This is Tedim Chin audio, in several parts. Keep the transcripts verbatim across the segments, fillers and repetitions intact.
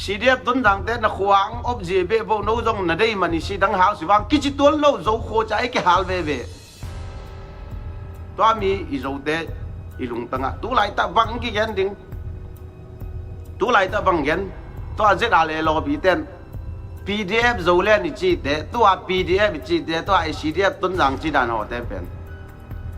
C D F Tonzangte na khua ang op zia beh bo, no zong na dei man i si dang hau si vang kici tuan lo, Zo khua ca i kihal veve. Tua mi i Zote i lungtangah tu laitak bang kigen ding? Tu laitak bang gen? Tua Z R A lawpi ten P D F Zoland i cite, tua P D F i cite, tua i C D F Tonzang ci dan hawte pen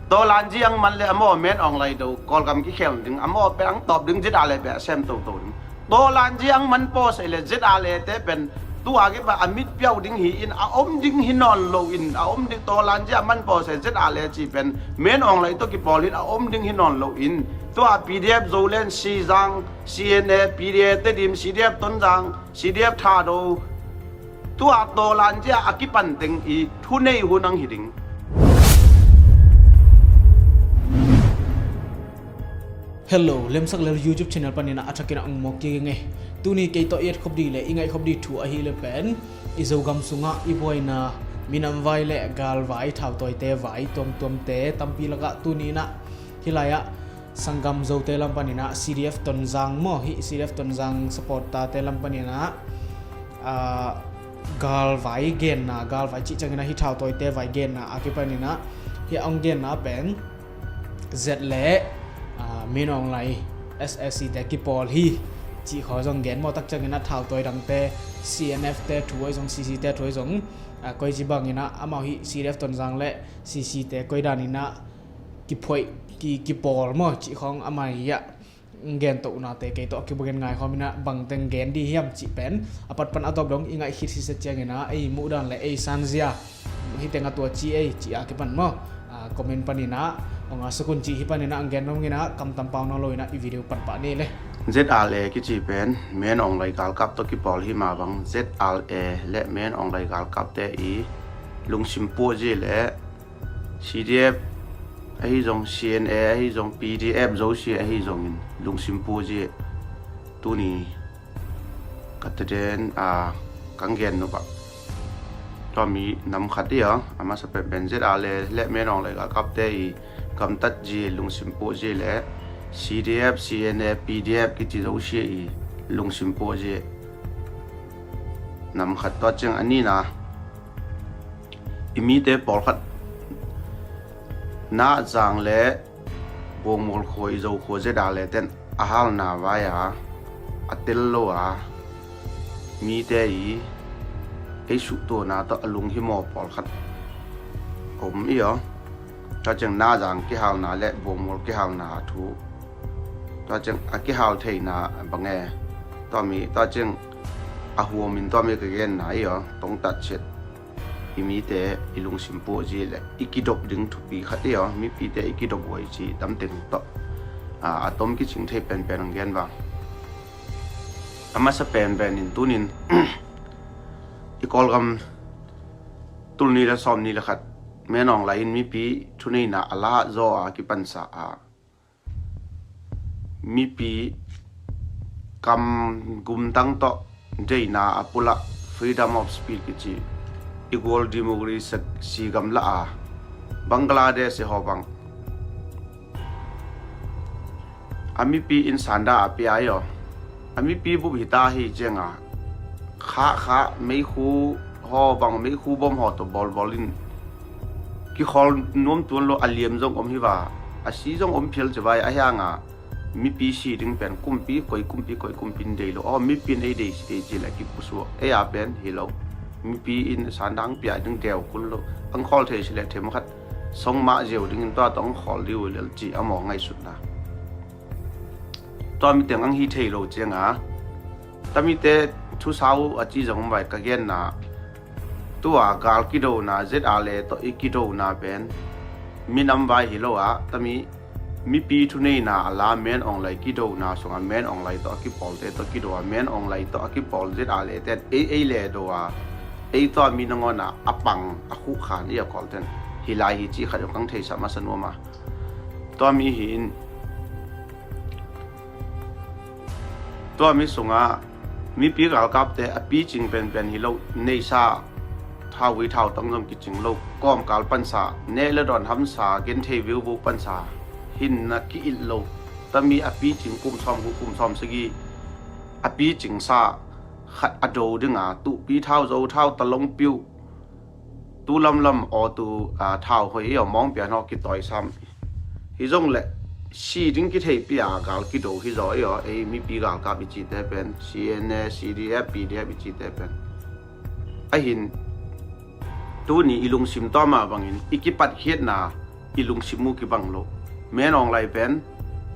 Tawlan ziang man le a maw, Min Aung Hlaing do Kawlgam kikhel ding a maw, pen ang tawp ding, Z R A pen a sem toto ding. Tawlan ziang man pawsei le Z R A te pen tua kipa a mit piau ding hi in, a om ding hi nawn lo in, a om ding, tawlan ziang man pawsei Z R A ci pen Min Aung Hlaing tawh kipawl hi in a om ding hi nawn lo in, tua P D F Zoland, Sizang, C N A, P D A Tedim, C D F Tonzang, C D F Thado, tua tawlan zia a kipan teng i thunei hun ang hi ding. Hello, Lemsak Lel YouTube channel panin a thakin a ong mawk kik ing e. Tuni kei tawh i et khop dih le i ngaih khop dih thu ahih le pen i Zogam sungah i buaina minam vai le galvai, thautawite vai tuamtuamte tampi lakah tuni inah hih lai-ah sanggam Zote lam paninah C D F Tonzang maw, hih C D F Tonzang supporter-te lam paninah, ah, galvai genna, galvai cih cianginah hih thautawite vai genna a kipaninah hih a hong genna pen Z le, ah, Min Aung Hlaing S A C te kipawl hi cih khaw zong gen mawtak cianginah thautawi dangte, C N F te thu ahi zong, C C te thu ahi zong, ah, koici banginah amau hih C D F Tonzang le C C te koi daninah kiphoih, ki, kipawl maw cih khawng amah hi ah. Gen tohnate kei tawh a kibukin ngaikhawm inah bangteng gen dih hiam cih pen a patpan a tawp dong i ngaih khit hi set cianginah ei muhdan le ei sanzia hih teng a tua ci ei cih a kipan maw, ah, comment paninah hong a sukun cih hi paninah ang gen dong inah kamtam pau nawn lo inah i video pan pah ni le. Z R A kici pen Min Aung Hlaing galkap tawh kipawl hi mah bang Z R A le Min Aung Hlaing galkapte i lungsim puahzi le C D F ahi zong, C N A ahi zong, P D F Zosia ahi zongin lungsim puahzi tuni ka teden a kang gen nop ah tua mi nam khat hi a, a masa penpen Z R A le Min Aung Hlaing galkapte i gamtat zi lungsim puahzi le C D F, C N A, P D F kici Zosia i lungsim puahzi nam khat. Tua ciang a nihna i mite pawlkhat Nazang le Bawngmual khua i Zo khua Z R A ten a halna vai-a a tel lo a mite i ei suhtuahna tawh a lunghimawh pawlkhat om i aw. Tua ciang Nazang kihalna le Bawngmual kihalna thu, tua ciang a kihal theihna bang e, tua mi tua ciang a huamin tua mi ka genna i aw, tongtat ciat i mite i lungsim puahzi le i kidop ding thupi khat i aw, mipite i kidop huai ci damteng tawh a, a tom kicing thei penpen ang gen vang. A masa penpen in tunin i Kawlgam tulni le sawmni le khat Min Aung Hlaing in mipi thuneina a la zaw a kipansa a mipi kam gumtang tawh deihna a pulak freedom of speech kici i gual democracy gamla a Bangladesh i hawbang a mipi in sanda a pia i aw. A mipi bup hita hi cianga khah khah meikhu haw bang meikhu bom haw tawh bawlbawl in kikhawl nuam tuan lo a liam zong om hi va a si zong om phial ci vai a hianga mipi si ding pen kumpi koi kumpi koi kumpi in dei lo aw mipi in ei dei si dei ci le kipusuak ei a pen hi lo mipi in sandang pia ding deu kul lo ang khawl thei si le them khat song mah ziau dingin tua tawh ang khawl diu lel ci a maw ngaihsutna. Tua mi teng ang hi thei lo cianga tamite thusau a ci zong vai ka genna tua gal kidona Z R A tawh i kidona pen minam vai hi lo a tami mipi thuneina a la Min Aung Hlaing kidona sunga Min Aung Hlaing tawh a kipawlte tawh kido a Min Aung Hlaing tawh a kipawl Z R A ten ei ei le do a ei tua mi nangawna a pang a khuh khan i a kawlten hi lai hi ci khat kang theisa masa nuam a tua mi hi in tua mi sungah mipi galkapte a picing penpen hi lo neisa thauvui thautang zong kicing lo kawmkal pansa neh le dawn hamsa genthei viuvo pansa hinna ki-it lo tami a picing kum sawm hu kum sawm sagi a picingsa khat a do dinga, tuhpi thau, zo thau, talong piu, tu lamlam aw tu, a, thau hoi i aw mawng pian haw kitawisam. Hi zong le si ding kitheipi a gal kido hi zaw i aw, ei mipi galkap i cite pen, C N A, C D F, P D F i cite pen. Ahin tuni i lungsim tawma bangin i kipatkhiatna i lungsim uh kibang lo. Min Aung Hlaing pen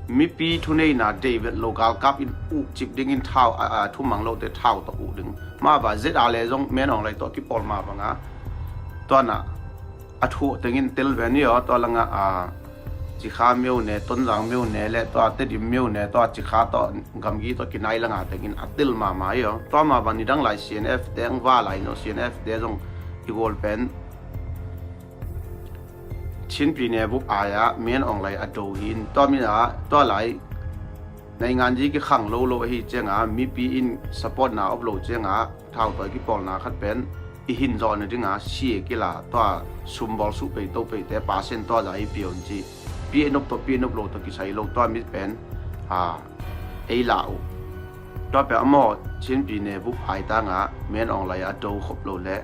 mipi thuneina deivet lo, galkap in ukcip dingin thau, a, a, thumang lote thau tawh uh ding. Mah bang Z R le zong Min Aung Hlaing tawh kipawl mah banga tuana a thuh tengin tel ve ni aw, tua langa, a, Cikha meu ne, Tonzang meu ne le tua Tedim meu ne, tua Cikha tawh gamgi tawh kinai langa tengin a tel mahmah i aw. Tua mah bang nidang lai C N F te ang va lai no, C N F te zong i gual pen Chin Pyine Vuk ai-a Min Aung Hlaing a do hi in, tua mina tua lai naingan ji kikhang lo lo ahi cianga mipi in supportna op lo cianga thautawi kipawlna khat pen i hin zawhna dinga si e kila, tua sum bawl suh pei to peite percent tua za i pia un ci. Pi e nop tawh pi e nop lo tawh kisai lo, tua mi pen, a, ei la uh. Tua pen amaw Chin Pyine Vuk ai tanga Min Aung Hlaing a do khop lo le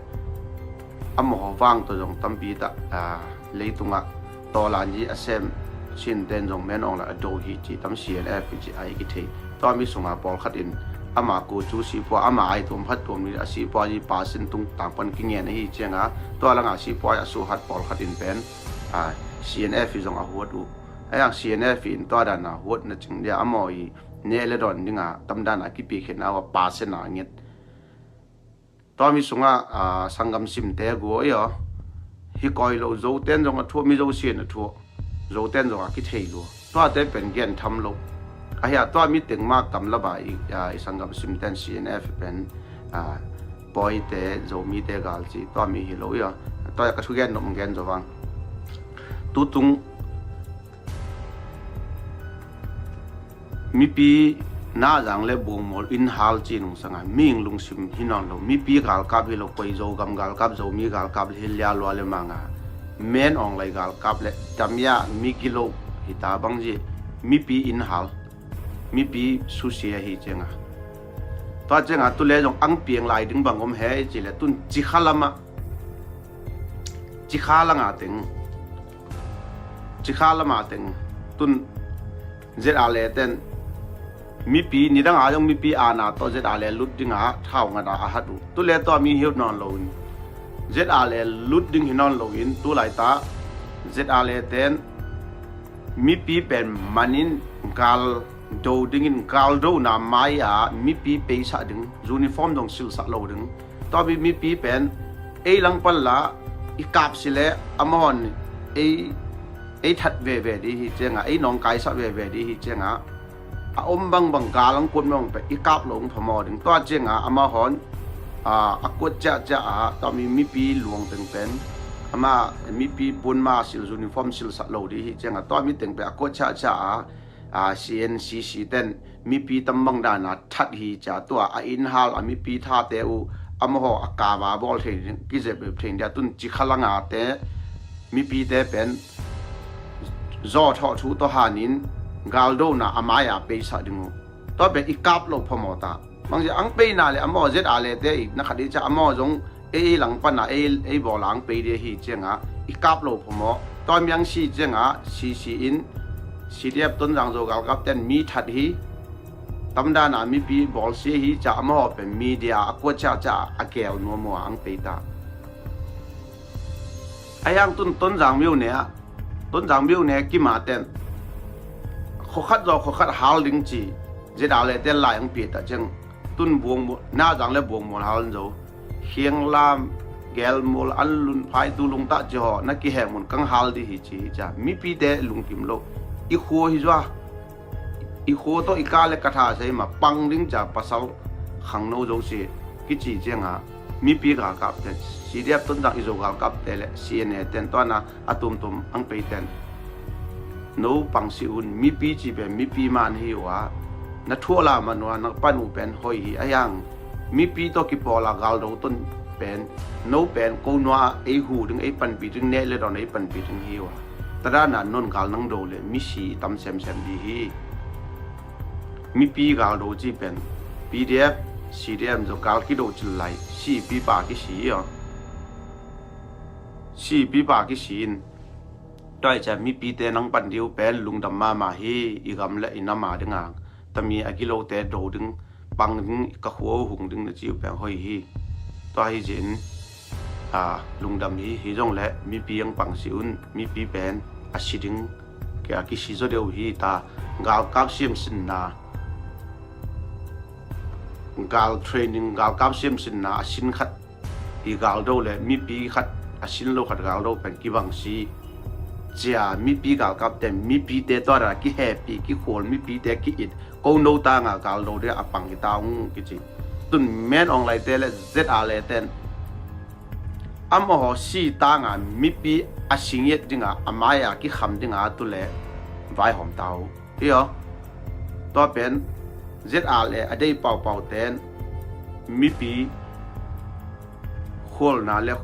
amaw vang tawh zong tampi tak, a, leitungah tawlan ji a sem Chin ten zong Min Aung Hlaing a do hi ci tam, C N F hi ci ai kithei. Tua mi sunga pawlkhat in ama ku cu sipua, ama ai tuam phat tuam ni a sipua ji percent tung tangpan kingen ahi cianga, tua langa sipua a suhat pawlkhat in pen, a, C N F hi zong a huat uh. Ayang C N F in tua dana huatna cing dia amaw i neh le dawn dinga tamdana kipi khin a wa percent a nget. Tua mi sunga, a, sanggam simte gua i aw. Hi koi lo, Zoten zong a thuah, mi Zosian a thuah, Zoten zong a kithei lua. Tuate pen gen tham lo. Ahia tua mi teng mak tam laba i, a, i sanggam simten C N F pen, a, Pawite, Zomite gal ci, tua mi hi lo i aw. Tua ka thugen nop gen zo vang. Tutung mipi nazang le buangmual in hal ci nungsanga mihing lungsim hi nawn lo, mipi galkap hi lo, koi Zogam galkap, Zomi galkap hi lia lua le manga Min Aung Hlaing galkap le tamia mi gilo hita bang ji, mipi in hal, mipi susia hi cianga. Tua cianga tu le zong ang piang lai ding bang om he ci le tun Cikha lama, Cikha langa teng, Cikha lama teng tun Z R le ten mipi nidanga zong mipi ana tawh Z R le lut dinga thau ngata a hat uh. Tu le tua mi hiu nawn lo in Z R le lut ding hi nawn lo in tu laita Z R le ten mipi pen manin gal do dingin galdona mai-a mipi peisah ding, uniform dong silsah lo ding. Tua mi mipi pen ei langpan la i kap si le amahon ei, ei that veve di hi cianga, ei nawngkaisah veve di hi cianga, a om bangbang gal ang kuat mawng pen i kap lo ang phamaw ding. Tua cianga amahon, a, a kuat ciahciah a tua mi mipi luang teng pen ama mipi bunma sil uniform silsah lo di hi cianga tua mi teng pen a kuat ciahciah a, a, C N C C ten mipi tambang dana that hi cia tua a inhal a mipi thate uh amahaw a kava bawl thei ding kizep thei dia tun Cikha langa te mipite pen zaw thawh thu tawh hanin galdona a mai-a peisah ding uh. Tua pen i kap lo phamaw ta. Bangzia ang peina le amaw Z R le te i na khat i cia amaw zong ei, ei langpana ei, ei bawla ang pei dia hi cianga i kap lo phamaw. Tua miang si cianga C C in C D F Tonzang Zo galkap ten mi that hi, tamdana mipi bawlsia hi cia amaw pen media a kuat ciahciah a gel nuam uh a ang pei ta. A hiang tun Tonzang miu ne ah, Tonzang miu ne kima ten khokhat zaw khokhat hal ding ci Z R le ten lai ang pi ta ciang tun buang mu-, nazang le buang mual hal zo. Hiang lam, gel mual, an lun phai tu lungta ci haw na kiheng mun kang hal di hi ci hi cia. Mipite lungkim lo. I khua hi zua. I khua tawh i ka le ka tha sei ma pang ding cia pasal khangno zo si kici cianga mipi galkap ten, C D F Tonzang i Zo galkap te le C N A ten tuana a tumtum ang pei ten no pang si un, mipi ci pen mipi man hi ua, na thuah la man ua na pan uh pen hoi hi a hiang. Mipi tawh kipawla galdo ton pen no pen ko nua ei hu ding, ei panpi ding, neh le dawn ei panpi ding hi ua. Tadana non gal nang do le misi i tam semsem di hi. Mipi galdo ci pen P D F, C D M zong gal kido cil lai, sipipa kisi aw. Sipipa kisi in, tua hi ciah mipite nang pan diu pen lungdam mahmah hi. I gam le i nam a dinga tami a gilote do ding, pang ding, ka khua uh hung ding na ci uh pen hoih hi. Tua hi zin, a, lungdam hi. Hi zong le mipi ang pang si un, mipi pen a si ding, kia kisi zaw deuh hi ta. Galkap siamsinna, gal training, galkap siamsinna a sin khat i galdo le mipi khat a sin lo khat galdo pen kibang si. Cia mipi galkapte, mipite tua da kihepi, kikhual, mipite ki-it, ko no tanga galdo de a pang hi ta ung kici. Tun Men Aung Hlaing te le Z R A ten amaho si tanga mipi a singiat dinga, a mai-a kikham dinga tu le vaihawm ta uh. Hi aw. Tua pen Z R A a dei paupau ten mipi khualna le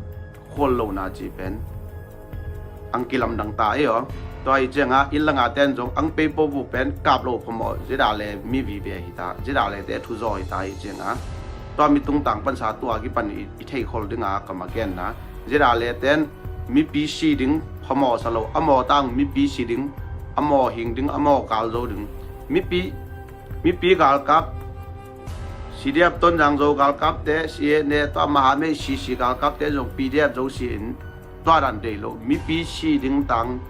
khual lona ci pen ang kilamdang ta hi aw. Tua hi cianga inn langa ten zong ang pei po bu pen kap lo phamawh Z R A mi vive hi ta, Z R A te thuzaw hi ta hi cianga. Tua mi tungtang pansa tua kipan i, i theikhol dinga ka ma genna. Z R A ten mipi si ding phamawh sa lo, amaw tang mipi si ding, amaw hing ding, amaw galzo ding. Mipi, mipi galkap, C D F Tonzang Zo galkapte, C N A tua mahamei C C galkapte zong P D F zo si in tua dan dei lo. Mipi si ding tang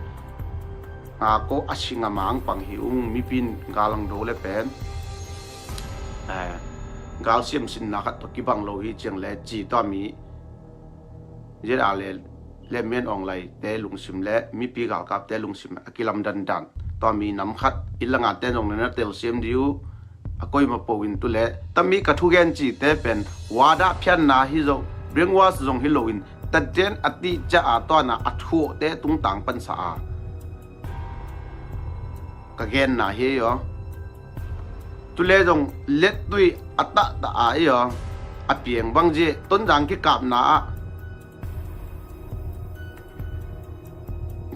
a ko a singama ang pang hi ung, mipi in gal ang do le pen, eh, gal siamsinna khat tua kibang lo hi ciang le ci tua mi Z R A le, le Men Aung Hlaing te lungsim le mipi galkapte lungsim a kilamdandan. Tua mi nam khat inn langa ten zong na telsiam diu a koima po in tu le tami ka thugen cite pen wada phianna hi zo, brainwash zong hi lo in, taden a tih ciah a tuana a thuawhte tungtang pansa a ka genna hi aw. Tu le zong lettui a tahtah a hi aw. A piang bang zia Tonzang kikapna ah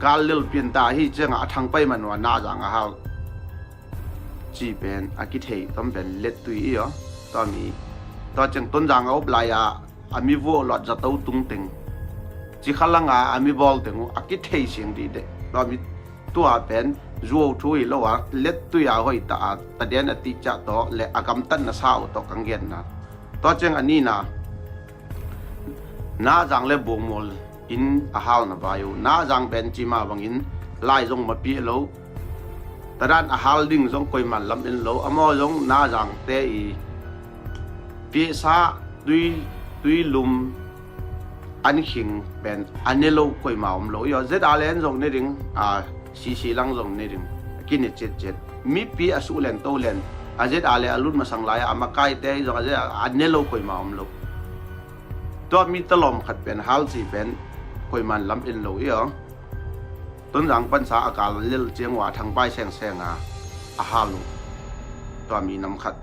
gal lel pian ta hi cianga a thangpai manua Nazang a hal ci pen a kithei tom pen lettui hi aw. Tua mi, tua ciang Tonzang a up lai a a mi vuah luat zato tungteng, cikha langa a mi bawl teng uh a kithei siang dihdeh. Tua mi tua pen zuau thu hi lo a, lettui a hoih ta a, taden a tih ciah tawh le a gamtatna sa uh tawh kang genna. Tua ciang a nina, Nazang le Buangmual in a halna vai uh. Nazang pen cima bangin lai zong mapi lo, tadan a hal ding zong koiman lam in lo, amaw zong Nazangte i pihsa tui, tuilum an khing pen a ne lo koima om lo. Io, Z R A len zong ne ding, a, C C lang zong ne ding, a kine ciatciat. Mipi a suh len to len, a Z R A le a lut masang lai a makaite zong a Z R A a ne lo koima om lo. Tua mi talawm khat pen hal ci pen koiman lam in lo. Io, Tonzang pansa a kal lel ciang ua thangpai sengseng a a hal uh. Tua mi nam khat.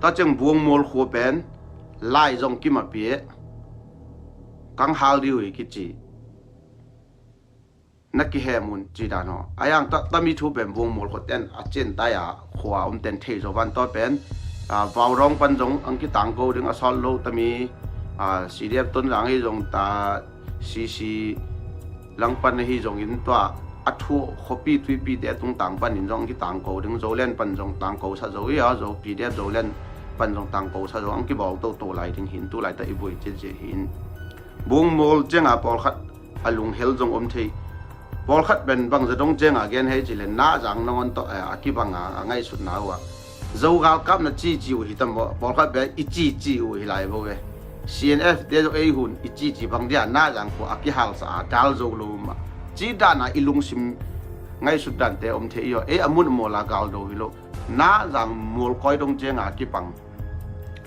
Tua ciang Buangmual khua pen lai zong kimapia, kang hal dih uh hi kici. Na kihem un ci dan haw. A yang ta, tami thu pen Buangmual khua ten a cian tai a khua om ten thei zo van tua pen, a, Vaurawng pan zong ang kitangko ding a sawt lo tami, a, C D F Tonzang hi zong ta, C C lang pan ahi zongin tua a thu khuapi tuipite a tungtang panin zong ang kitangko ding, Zoland pan zong tangko sa zo hi a, zo P D F Zoland pan zong tangko sa zo, ang kibawl toto lai ding hin, tu lai ta i buai ciacia hin. Buangmual cianga pawlkhat a lunghel zong om thei. Pawlkhat pen bangza dong cianga gen hei ci le Nazang nangawn tawh, eh, a kibanga a ngaihsutna uh a, Zo galkapna cici uh hi tam maw, pawlkhat pen i cici uh hi lai bo ve. C N F te zong ei hun i cici bang dia Nazang khua a kihalsa a dal zo lo mah. Ci dana i lungsim ngaihsut dante om thei io, ei a mun a muala gal do hi lo. Nazang mual koi dong cianga kipang,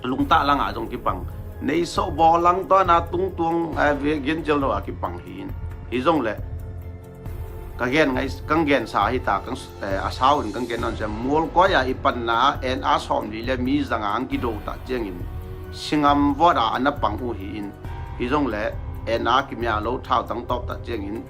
lungtah langa zong kipang, nei soh baw lang tuana tungtuang, eh, ve gen cial lo a kipang hi in. Hi zong le ka gen ngai, kang gensa hi ta, kang, eh, a sau in kang gen nawn sia, mual koi a i panna en a sawm li le mi zanga ang kido ta ciangin singam vawt a a na pang uh hi in. Hi zong le en a kimia lo thau tang tawp ta ciangin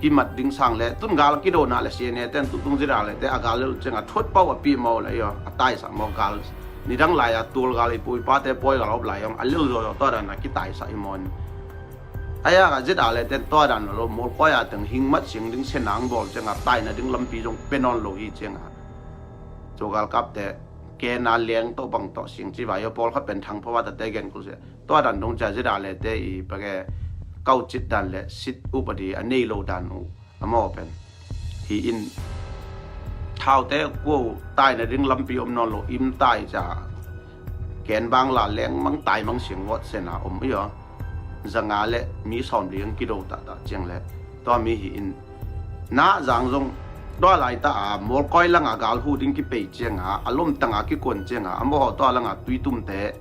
kimat ding sang le tun gal kidona le C N A ten tutung zira le te a gal lel cianga thuat pau a pi maw le io, a taisa maw gal Nidang lai-a tualgal i pu i pate pawigal a op lai hong a lilzaw zaw tua dan a kitaisah hi maw. Ahi hangah ZRA le ten tua dan lo, Mualkuai-a teng hing mat sing ding senang bawl ciangah taina ding lampi zong pia nawn lo hi ciangah, Zo galkapte kena leng tawh bang tawh sing ci vai aw, pawlkhat pen thangpha va tate gen kul se. Tua dan dong cia ZRA le te i page kaucit dan le sit upadi a nei lo dan uh a maw pen hi in, thaute kua uh taina ding lampi om nawn lo, im tai ca ken bang la leng mang tai mang sing vawt sena om hi aw. Zanga le mi sawm ding kido tahtah ciang le tua mi hi in, na zang zong tua laitah a Mualkuai langah galhu ding kipei cianga a lomtanga kikuan cianga a mawhaw tua langah Tuitumte,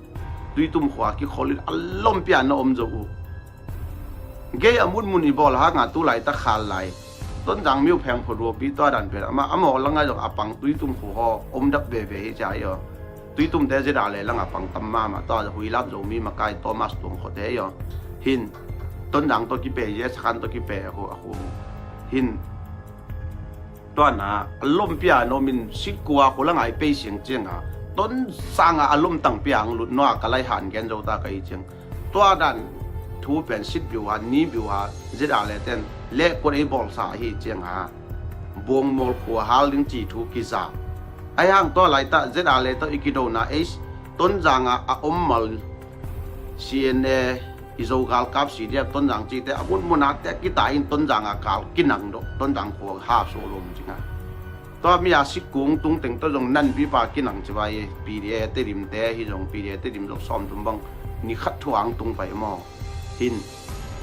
Tuitum khua kikholin a lompian na om zo uh. Gei a munmun i bawl hanga tu laitah khal lai Tonzang miu pheng phuruapi tua dan pen ama a maw langai zong a pang Tuitum khu haw om dap veve hi cia hi aw. Tuitumte ZRA le langah pang tam mahmah tua huilap Zomi makai Thomas tuang khuate hi aw. Hin Tonzang tawh kipe ye sakhan tawh kipe a khu a khu hin tuana a lompia nomin sitkua khu langah i pei siang cianga Tonzanga a lomtang pia ang lut nua ka lai han gen zo ta ka hi ciang. Tua dan thu pen sit biuha ni biuha ZRA le ten lehkuat ei bawlsa ahi cianga Buangmual khua hal ding ci thu kiza. Ahi hang tua laitah ZRA le tawh i kidona ei Tonzanga a om mal CNA i Zo galkap CDF Tonzang cite a munmuna te kita in Tonzanga kal kinang dawh Tonzang khua hap so lom cinga. Tua mi a sitkung tung teng tawh zong nan pipa kinang ci vai PDA Tedim te hi zong PDA Tedim zong sawm tum bang ni khat thu ang tung pai maw. Hin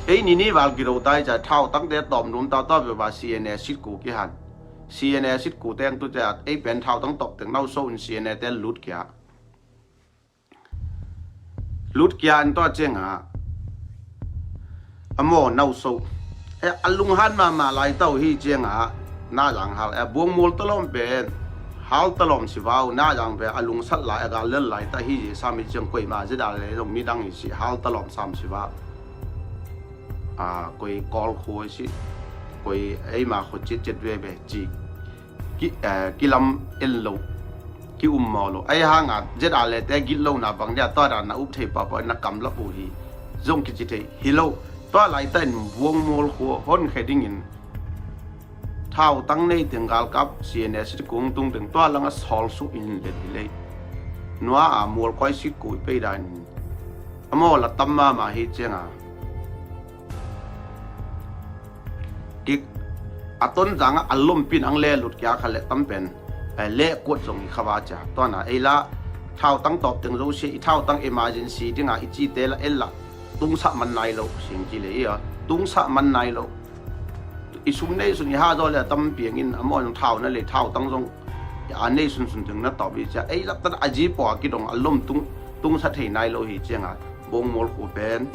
ei ni ni val kido tai ca thautangte tawm num tau tawp va CNA sitku kihan. CNA sitku teng tu ca ei pen thautang tawp teng nau so in CNA te lut kia. Lut kia an tua cianga a maw nau so. E, a lunghan mahmah lai tau hi cianga na zang hal e Buangmual talawm pen hal talawm sivau na zang pen a lungsat lai a gal lel lai ta hi sami ciang koima ZRA le zong midang hi si hal talawm sam siva. A, koi kawl khua si koi eima khua citcet veve ci ki, eh, kilam en lo ki um maw lo. Ahi hanga ZRA le te git lo na bang dia tua dan na up thei papa na kam lap uh hi zong kici thei hi lo. Tua laitah in Buangmual khua hon khe dingin thautang nei teng galkap CNA sitkung tung teng tua langa sawl suh in let hi lei. Nua a Mualkuai sitku i pei dan in a maw la tam mahmah hi cianga kik a Tonzanga a lompin ang le lut kia kha le tam pen, eh, lehkuat zong hi kha va cia tuana ei la thautang tawp teng zo si i thautang emergency dinga i cite la el la tungsah man nai lo sing ci le i a tungsah man nai lo. I sum nei sun i ha zaw le a tam piangin a maw zong thau na le thautang zong a nei sunsun teng na tawp hi cia ei lak tan a ji pawh a kidong a lom tung tungsa thei nai lo hi cianga Buangmual khu pen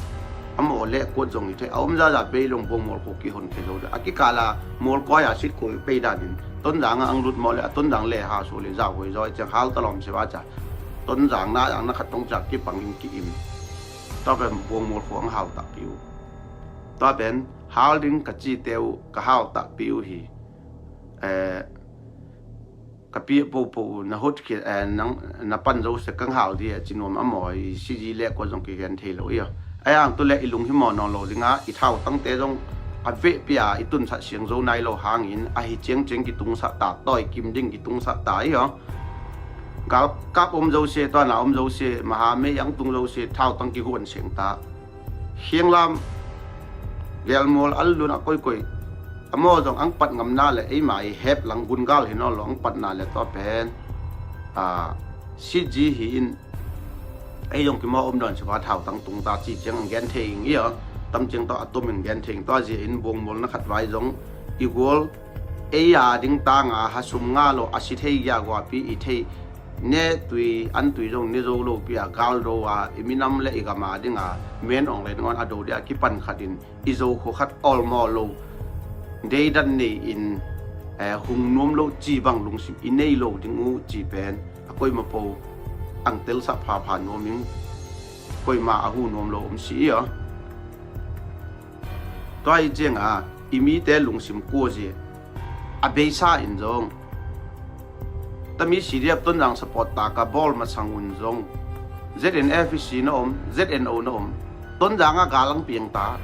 a maw lehkuat zong hi thei a om zaza bei long Buangmual khu kihon thei zo a kikala Mualkuai a sitku i pei danin Tonzanga ang lut maw le a Tonzang le ha su le zau hoi zaw hi ciang hal talawm siva ca Tonzang na ang na khat tong ca kipangin ki-im. Tua pen Buangmual khu ang hau takpi uh. Tua pen hal ding ka cite uh ka hau takpi uh hi. Eh, ka pi popo na hot khit, eh, nang na pan zo se kang hal di a ci nuam a maw i si ji le ko zong ki gen thei lo i a. Ai ang tu le i lung hi maw nawn lo dinga i thautangte zong a veh pia i tunsat siang zo nai lo hangin a hi ciangciang ki tungsah ta tawi kim ding ki tungsah ta i a. Gal kap om zo se tua na om zo se maha mei ang tung zo se thautang ki huan siang ta. Hianglam Gelmual al lun a koikoi a maw zong ang pat ngamna le eima i hep lang gun gal hi nawn lo ang patna le tua pen a si ji hi in ei zong ki maw om dawn siva thautang tung ta ci ciang ang gen thei ing i a tam ciang tawh a tum in gen thei ing tua zia in Buangmual na khat vai zong i gual ei a ding tanga ha sum nga lo a si thei gia guapi i thei ne tui an tui zong ne zo lo pi a gal do a i minam le i gam a dinga men ong le ding on a do dia kipan khat in i zo khu khat awlmaw lo deidan nei in, eh, hung nuam lo ci bang lungsim i nei lo ding uh ci pen a koima po ang telsah phapha nuam ing koima a hu nuam lo om si i a. Tua hi cianga i mite lungsim kua zia a beisa in zong Tami C D F Tonzang supporter ka bawl masang un zong Z N F C na om, Z N O na om. Tonzang ah gal ang piang ta.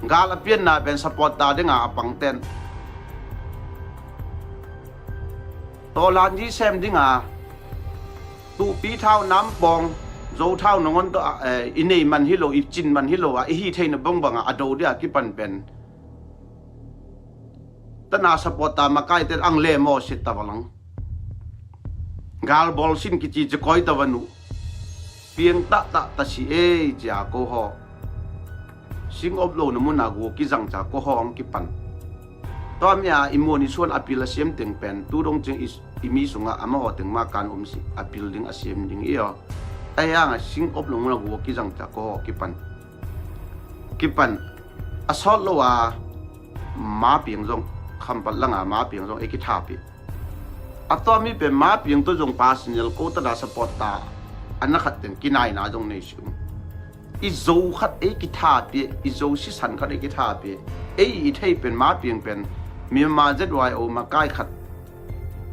Gal a pianna pen supporter dinga a pangten tawlanzi sem dinga, tuhpi thau, nampawng, zo thau nangawn tawh, eh, i nei man hi lo, i cin man hi lo a, i hi theihna bangbanga a do dia kipan pen tana supporter makaite ang le maw sit ta valang. Galbawl sin kici ci koi ta vanu. Piang tahtah ta si ei cia ko haw. Sing op lo na muna gu kizang cia ko haw ang kipan. Tua mi a i muan i suan a pil a siam teng pen tu dong cing i, i mi sungah a mahaw teng ma kan om si a pil ding a siam ding i aw. Ai hanga sing op lo muna gu kizang cia ko haw kipan. Kipan a sawt lo a ma piang zong, Khampat langa ma piang zong ei kithapi. A tua mi pen ma piang tawh zong personal ko tana supporter a na khat teng kinaina zong nei si um. I zo khat ei kithapi, i zo sisan khat ei kithapi. Ei i thei pen ma piang pen Myanmar Z Y O makai khat,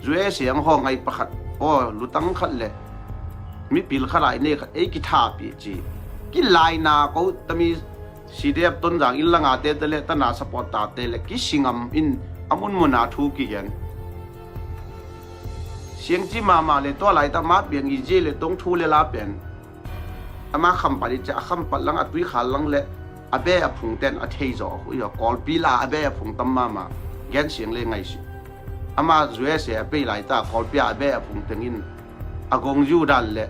U S A ang haw ngai pakhat, aw lutang khat le mipil khat a i nei khat ei kithapi ci. Kilaina ko tami C D F Tonzang inn langate te le tana supporter te le kisingam in a munmuna thu kigen. Siangci mahmah le tua laitah ma piang i zie le tong thu le la pen ama Khampat i cia, a Khampat lang, a Tuikhal lang le a be a phungten a thei zaw a hui aw. Kawlpi la a be a phung tam mahmah. Gen siang le ngaisi. Ama U S A a pei laitah Kawlpi a be a phung tengin a gongziu dan le,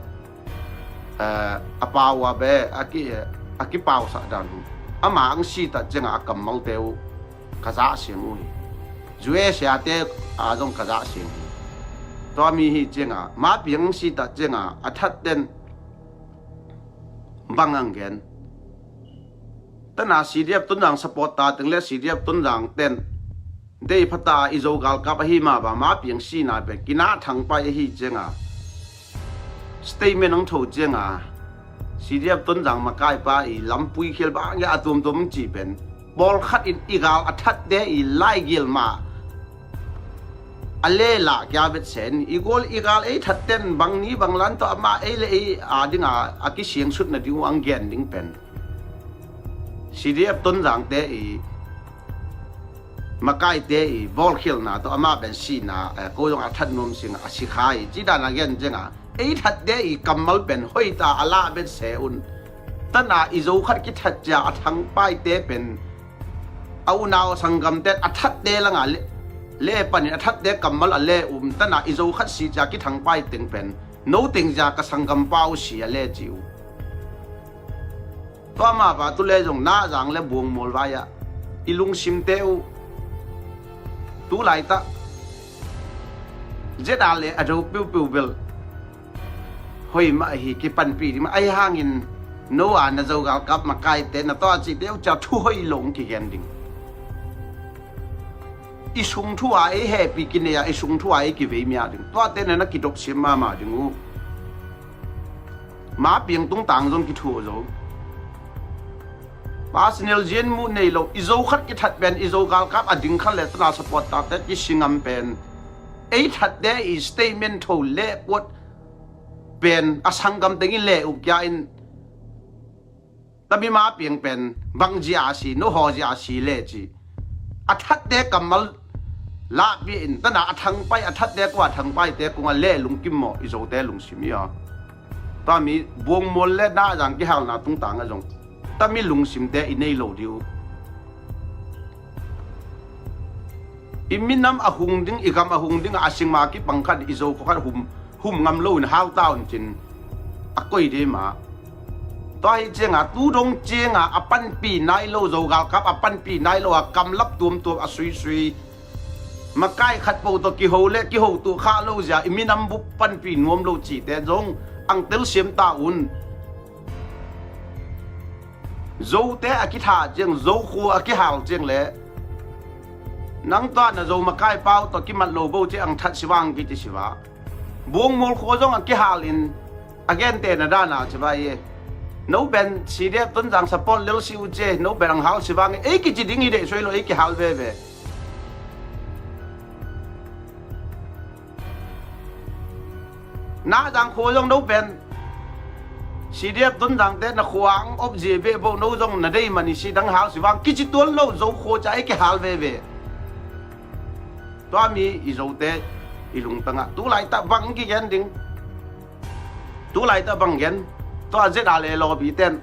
eh, a pau a be a ki, a kipausak dan uh. Ama ang si ta cianga a kammalte uh ka zah siang uh hi. U S A te a zong ka zah siang hi. Tua mi hi cianga ma piang si ta cianga a thatten bang ang gen. Tana C D F Tonzang supporter teng le C D F Tonzang ten dei phata i zo galkap ahi mah ba ma piang sina pen kinah thangpai ahi cianga statement ang tho cianga C D F Tonzang makaipa i lampui khial bang a tuamtuam ci pen pawlkhat in i gal a thatte i laigil mah a le lah kia vetsen i gual i gal ei thatten bang ni bang lan tawh amah ei le ei a dinga a kisiangsutna ding uh ang gen ding pen C D F Tonzangte i makaite i bawlkhialna tawh amah pen sihna, eh, ko zong a that nuam singa a sikha i ci dan a gen cianga ei thatte i kammal pen hoita a lah betse un. Tana i zo khat kithat cia a thangpaite pen a unau a sanggamte a thatte langa le, le panin a thatte kammal a le um tana i zo khat si cia kithangpai teng pen no teng zia ka sanggampa uh si a le ci uh. Tua mah va tu le zong Nahzang le Buangmual vai-ah i lungsimte uh tu laitah zeta le a do piupiu bel hoi mah ahi kipanpih ding mah ahi hangin no a na zo galkap makaite na tua cihte uh cia thu hoi lo kigen ding. I sung thu a ei hehpih kinei a i sung thu a ei kivei mia ding tuate na na kidopsiam mahmah ding uh. Ma piang tungtang zong kithuah zo. Personal zian muh nei lo i zo khat kithat pen i zo galkap a ding khat le tana supporter te kisingam pen ei thatte i statement tho le puat pen a sanggam tengin le uh kia in tami ma piang pen bang zia a si no haw zia a si le ci a thatte kammal lahpih in tana a thangpai a thatte kua thangpaite kunga le lungkim mawh i zote lungsim i aw. Tami Buangmual le Nahzang kihalna tungtang a zong tami lungsimte i nei lo dih uh. I minam a hung ding i gam a hung ding a singma kipang khat i zo khua khat hum hum ngam lo in hauta un cin a koi dei mah. Tua hi cianga tu dong cianga a panpih nai lo zo galkap a panpih nai lo a kamlap tuamtuam a suisui makai khat po tawh kiho le kiho tuh khah lo zia i minam bup panpih nuam lo cihte zong ang telsiam ta un. Zote a kitha ciang zo khua a kihal ciang le nang tua na zo makai pau tawh kimat lo bo ci ang that sivang kici siva. Buangmual khua zong a kihal in a gente na dana ci vai e. No ben C D F Tonzang support lel si uh ce no ben ang hal sivang e ei kici ding hi deih suai lo ei kihal veve. Nazang khua zong no pen C D F Tonzangte na khua ang op zia beh bo, no zong na dei man i si dang hal si vang kici tuan lo, Zo khua ca ei kihal veve. Tua mi i Zote i lungtangah tu laitak bang kigen ding? Tu laitak bang gen? Tua Z R A lawpi ten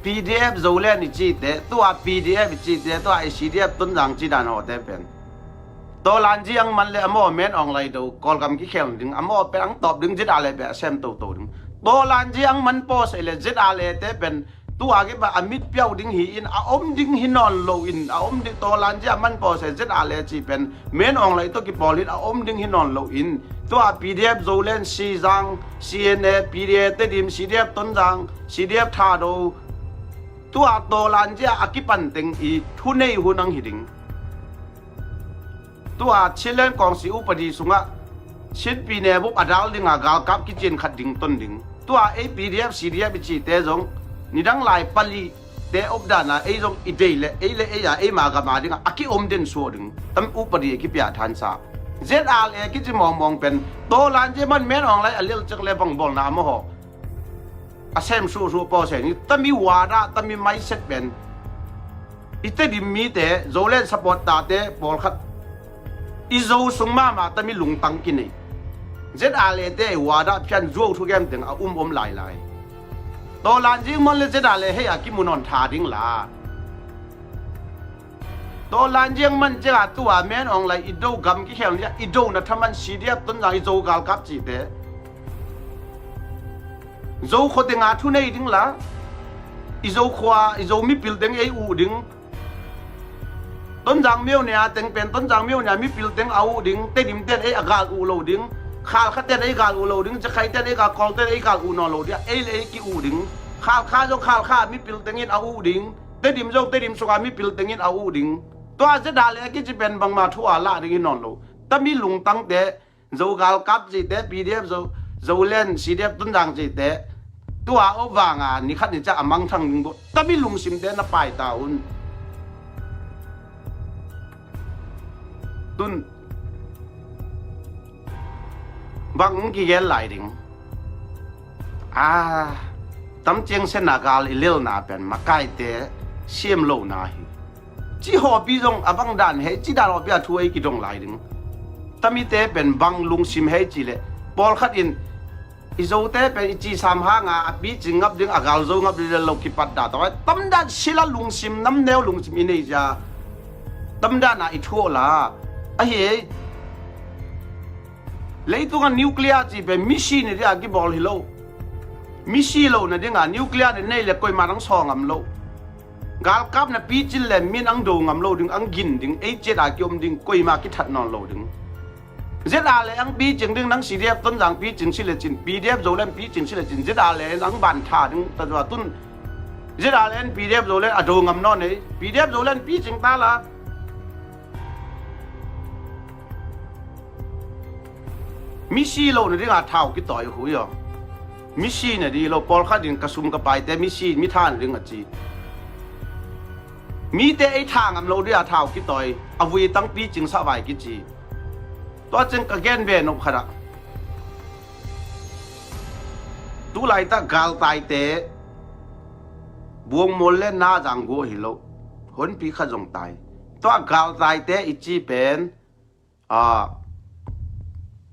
P D F Zoland i cite, tua P D F i cite, tua i C D F Tonzang ci dan hawte pen Tawlanzi ang man le a maw Men Aung Hlaing do Kawlgam kikhel ding, a maw pen ang tawp ding Z R A pen a sem toto ding. Tawlanzi ang man pawsei le Z R A te pen tua kipa a mit piau ding hi in, a om ding hi nawn lo in, a om ding Tawlanzi a man pawsei Z R A ci pen Men Aung Hlaing tawh kipawl in a om ding hi nawn lo in, tua P D F Zoland, Sizang, C N A, P D A Tedim, C D F Tonzang, C D F Thado, tua Tawlanzi a kipan teng i thunei hun ang hi ding. Tua Chinland Council upadi sungah Chin pi ne bup a dal dinga galkap kicin khat ding ton ding. Tua ei P D F, C D F i cite zong nidang lai pali te op dana ei zong i dei le ei le ei a ei ma gama dinga a kiom den suak ding. Tam upadi a kipia thansa Z R A kici mawngmawng pen Tawlanzi man Men Aung Hlaing a lel cek le bang bawlna a maw haw. A sem suhsuh pawsei ni tami wada, tami mindset pen i Tedim mite, Zoland support tate pawlkhat i Zo sung mahmah tami lungtang kinei. Z R A te i wada phian zuau thugem teng a um om lailai. Tawlanzi man le Z R A hei a kimu nawn tha ding la. Tawlanzi ang man cianga tua Men Aung Hlaing i do gam kikhel nia i do na thaman C D F Tonzang i Zo galkap cite Zo khua tenga thunei ding la, i Zo khua, i Zo mipil teng ei uh ding. Tonzang mionia teng pen Tonzang mionia mipil teng a uh ding. Tedim ten ei a gal uh lo ding. Khalkha ten ei gal uh lo ding. Cakhai ten ei gal, Kawl ten ei gal uh nawn lo dia, ei le ei ki uh ding. Khalkha zong Khalkha mipil tengin a uh ding. Tedim zong Tedim sunga mipil tengin a uh ding. Tua Z R A kici pen bangma thu a lah ding hi nawn lo. Tami lungtangte, Zo galkap cite, P D F Zo, Zoland, C D F Tonzang cite, tua op vanga ni khat ni ca a mangthang ding bo. Tami lungsimte na paita un. Tun bang kigen lai ding? A, tamciang sena gal i lelna pen makaite siam lona hi. Ci hawpi zong a bang dan hei, ci dan hawpi a thu ei kidong lai ding. Tamite pen bang lungsim hei ci le pawlkhat in i Zote pen i ci sam hanga a picing ngap ding, a gal zo ngap ding le lo kipat da tawh tamdan sila lungsim, namneu lungsim i nei cia tamdan a i thuaw la. Ahi ei. Leitunga nuclear ci pen misi ni dia kibawl hi lo. Misi lo na dinga nuclear ni nei le koima nang saw ngam lo. Galkap na picin le min ang do ngam lo ding, ang gin ding, ei ciat a kiom ding, koima kithat nawn lo ding. Z R A ang picing ding, nang C D F Tonzang picing si le cin, P D F Zoland picing si le cin, Z R A ang ban tha ding, ta zua tun Z R A P D F Zoland a do ngam nawn ei, P D F Zoland picing ta la. Misi lo na dinga thau kitawi hui aw. Misi na di lo, pawlkhat in ka sum ka paite misi, mi tha na ding a ci. Mite ei tha ngam lo dia thau kitawi, a vui tang picing sa vai kici. Tua ceng ka gen ve nop khat ah. Tu laitak galtaite Buang Mawl le Nazang gua hi lo. Honpi khat zong tai. Tua galtaite i ci pen, a,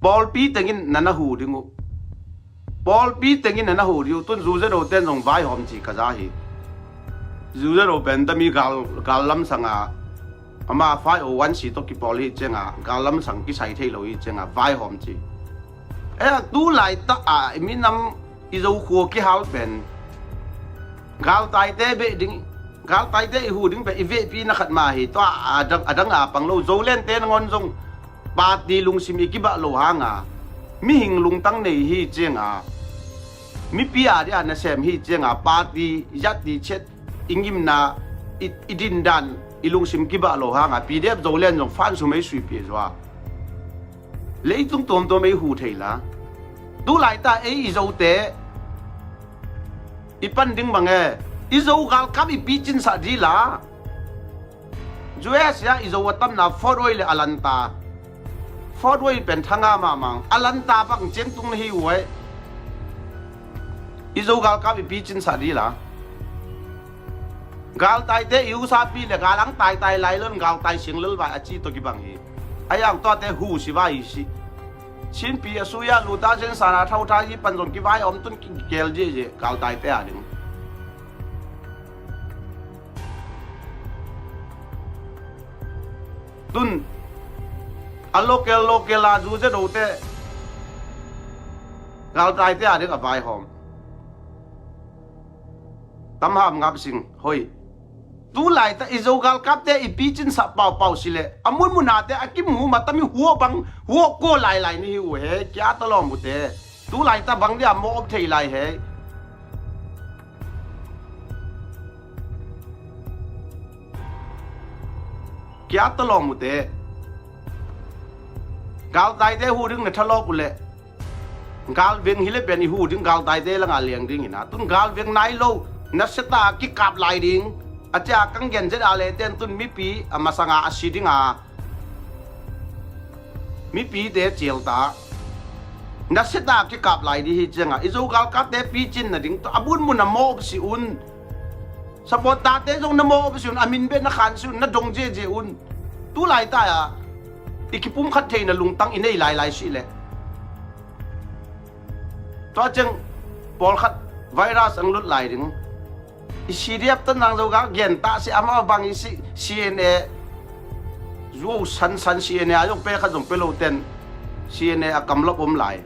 pawlpi tengin na na hu ding uh. Pawlpi tengin na na hu ding uh. Tun Zu Zedo ten zong vaihawm ci ka za hi. Zu Zedo pen tami gal, gal lamsanga ama five oh one si tawh kipawl hi cianga gal lamsang kisai thei lo hi cianga vaihawm ci. E, tu laitak a i minam i Zo khua kihal pen galtaite beh ding, galtaite i hu ding pen i vehpi na khat mah hi. Tua a dang, a dang a pang lo, Zoland te nangawn zong party lungsim i kibah lo hanga mihing lungtang nei hi cianga, mipi a dia nasem hi cianga, party yat ti chet i ngimna, i, i dindan, i lungsim kibah lo hanga P D F Zoland zong fan sum ei suipia zua. Leitung tuamtuam ei hu thei la. Tu laita ei i Zote i pan ding bang e, i Zo galkap i picinsah di la. U S a i Zo a tamna Fort Hood le a lanta, Fort Wayne pen thanga mahmah, a lanta bang ciang tung na hi uh ei. I Zo galkap i picin sah dih la. Galtaite i usapi le gal ang taitai lai lon galtai siang lel vai a ci tawh kibang hi. A yang tuate hu si vai hi si. Chinpi a suya luta zen sana thau tha hi pan zong kivai om tun ki gel jie jie galtaite a ding. Tun a local local a zu zia dote galtaite a ding a vaihawm. Tam ham ngap sing hoi. Tu laita i Zo galkapte i picin sah paupau si le a munmunate a kimu ma tami huo bang huo ko lailai ni hi uh he kia ta lawm ute. Tu laita bang dia mawh op thei lai he. Kia ta lawm ute. Galtaite hu ding na thalawp uh le. Galveng hi le pen i hu ding galtaite langa liang ding hina. Tun galveng nai lo na seta kikap lai ding. A cia kang gen zet a le ten tun mipi a masanga a si dinga mipite cial ta. Na seta kikap lai dih hi cianga i Zo galkapte picin na ding tawh a bunmun a mawh si un. Support tate zong na mawh si un a min beh na khan si un na dong ziazia un. Tu laita a i kipum khat theina lungtang i nei lailai si le. Tua ciang pawlkhat virus ang lut lai ding. I C D F Tonzang Zo gal gen ta si amah bang i si C N A. Zuo san san C N A a zong pe khat zong pe lo ten C N A a kamlop om lai.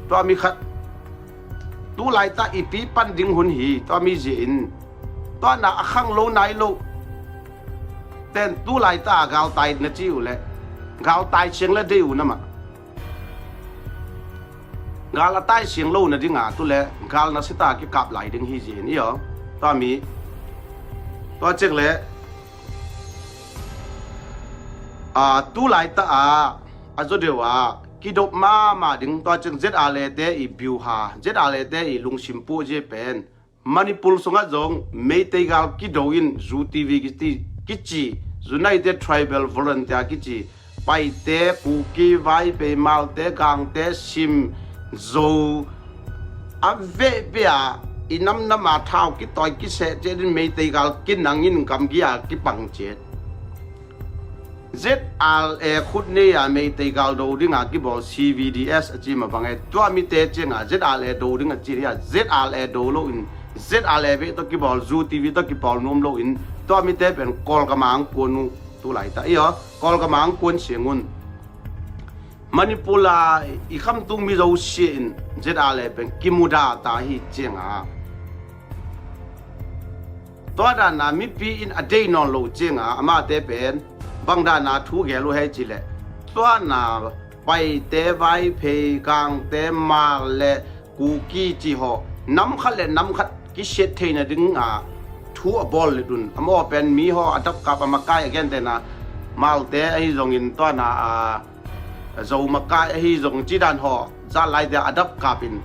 Tua mi khat tu laita i pi pan ding hun hi tua mi zia in tua na a khang lo nai lo. Ten tu laita a galtai na ci uh le galtai siang le dei uh na mah. Gal a tai siang lo na dinga tu le gal na sita kikap lai ding hi zin i aw. Tua mi tua cek le a tu laita a a zo deu a kidop mama ding tua cek Z R A te i biuha Z R A te i lungsim pu zi pen Manipur sungah zong Meitei gal kido in Zu T V kiti kici, United Tribal Volunteer kici, Paite, Kuki, Vaiphei, Malte, Gangte, Sim, Zo a vehpia i namnama thau kitawi kiseh ciatin Meitei gal kinangin gamgi a kipang ciat. Z R A khut nei a Meitei gal do dinga kibawl C V D S a ci ma bang e. Tua mite cianga Z R A do ding a ci dia Z R A do lo in Z R A ve tawh kibawl Zu T V tawh kibawl nuam lo in tua mite pen Kawlgama ang kuan uh tu laita i aw Kawlgama ang kuan siang un. Manipur a i khamtung mi zosia in Z R A pen kimuda ta hi cianga tua dana mipi in a dei nawn lo cianga amate pen bang dana thu gel uh hei cileh tua na Paite, Vaiphei, Gangte, Mal le Kuki ci haw nam khat le nam khat kisiat theina dinga thu a bawl let un. Amaw pen mi haw a dapkap a makai a gentena Malte ahi zongin tua na a Zo makai ahi zong cidan haw zat lai dia a dap kapin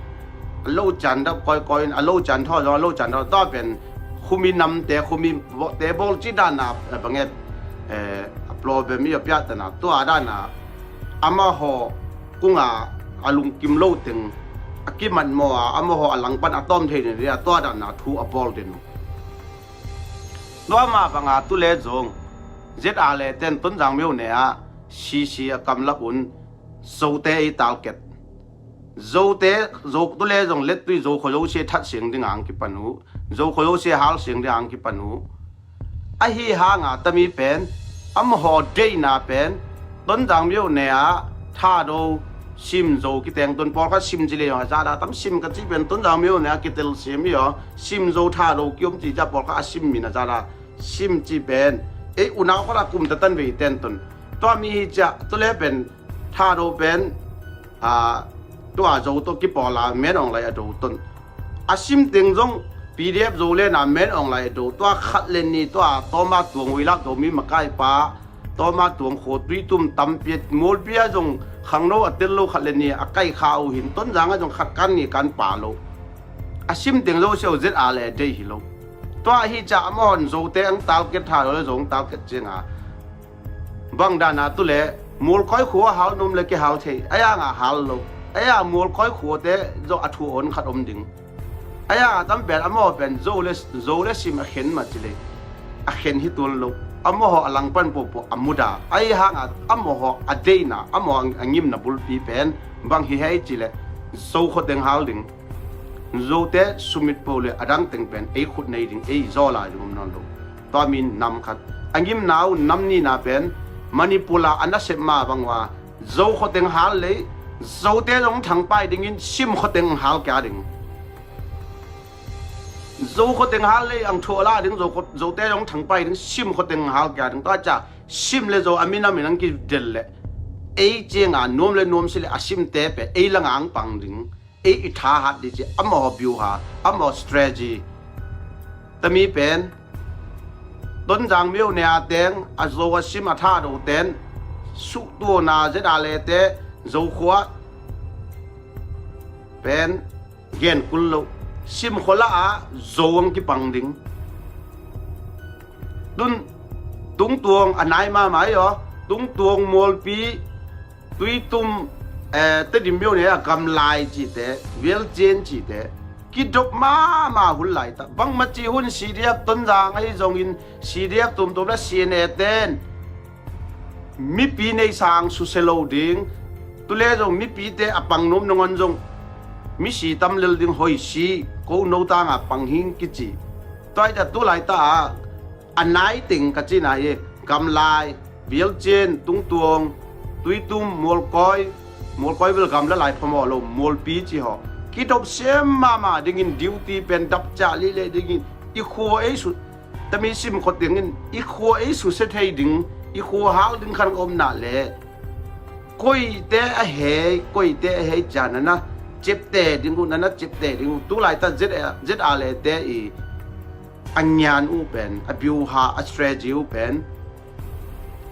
a lo can dap kawikawi in a lo can thaw zong a lo can thaw tua pen khumi namte khumi te bawl cidan a banget a problem i a piahtana tua dana amahaw kunga a lungkim lo teng a kimat maw a amahaw a langpan a tawm thei nen dia tua dana thu a bawl den uh. Tua mah banga tu le zong Z R A ten Tonzang myo ne ah C C a kamlap un Zote i talket. Zote Zo tu le zong lettui Zo khuazosia that siang dinga ang kipan uh. Zo khuazosia hal siang dinga ang kipan uh. Ahi hanga tami pen amahaw deina pen Tonzang myo ne ah Thado Sim Zo kiteng tun pawlkhat Sim ci le zong a zada tam Sim ka ci pen Tonzang myo ne ah kitel Sim i aw Sim Zo Thado kiom ci ca pawlkhat a Sim min a zada Sim ci pen ei unau khat a kum tatan vei ten tun tua mi hi cia tu le pen Thado pen a tua Zo tawh kipawl a men ong lai a do ton a Sim teng zong P D F Zo le na men ong lai a do tua khat le ni tua tawma tuang uilak do mi makai pa tawma tuang khaw tui tum tampiat mualpia zong khangno a tel lo khat le ni a kai kha uh hin Tonzang a zong khat kan ni kan pa lo a Sim teng Zo siau Z R A dei hi lo. Tua hi ca amahon Zote ang talket Thado le zong talket cianga bang dana tu le Mualkoi khua hal nuam le kihal thei. Ahi hanga hal lo. Ahi hanga Mualkoi khuate zong a thu awn khat om ding. Ahi hanga tam pen amaw pen Zo le, Zo le sim a khen mah ci le a khen hi tuan lo. Amaw a langpan pohpoh a muda. Ahi hanga amaw a deihna, amaw a ngimna bulpi pen bang hi hei ci le Zo khuateng hal ding. Zote sumit po le a dang teng pen ei khut nei ding, ei zaw lai ding om nawn lo. Tua min nam khat. A ngimna uh nam nihna pen Manipur a a nasep mah bang uh a Zo khuateng hal lei, Zote zong thangpai dingin Sim khuateng hal kia ding. Zo khuateng hal lei ang thuah la ding, Zo khuat, Zote zong thangpai ding, Sim khuateng hal kia ding. Tua ciang Sim le Zo a minam in ang kidel le ei cianga nuam le nuam si le a Simte pen ei langa ang pang ding. Ei i thahat ding ci, amaw biuha, amaw strategy. Tami pen Tonzang myo ne a teng a Zo a Sim a Thado ten suhtuana Z R le te Zo khua pen gen kul lo. Sim khua la a Zo ang kipang ding. Tun Tungtuang a nai mahmah hi aw. Tungtuang, Mualpi, Tuitum, eh, Tedim myo ne a Gamlai cite, Vialcian cite kidop mahmah hun laitah. Bangmah ci hun C D F Tonzang ahi zongin C D F tumtum le C N A ten mipi neihsa ang susia lo ding. Tule zong mipite a pang nuam nangawn zong misi tam lel ding, hoih si, ko no tanga pang hing kici. Tua hi ta tu laitah a a nai teng ka cihna hi. Gamlai, Vialcian, Tungtuang, Tuitum, Mualkoi, Mualkoi bel gamla lai phamawh lo, Mualpi ci haw kidop siam mahmah dingin duty pen dap ciah lihleh dingin i khua ei su, tami Sim khua tengin i khua ei susia thei ding, i khua hal ding khan omna le koite a hei, koite a hei ciang nana ciapteh ding uh, nana ciapteh ding uh. Tu laitah Z R, Z R le te i a ngian uh pen, a biuha, a strategy uh pen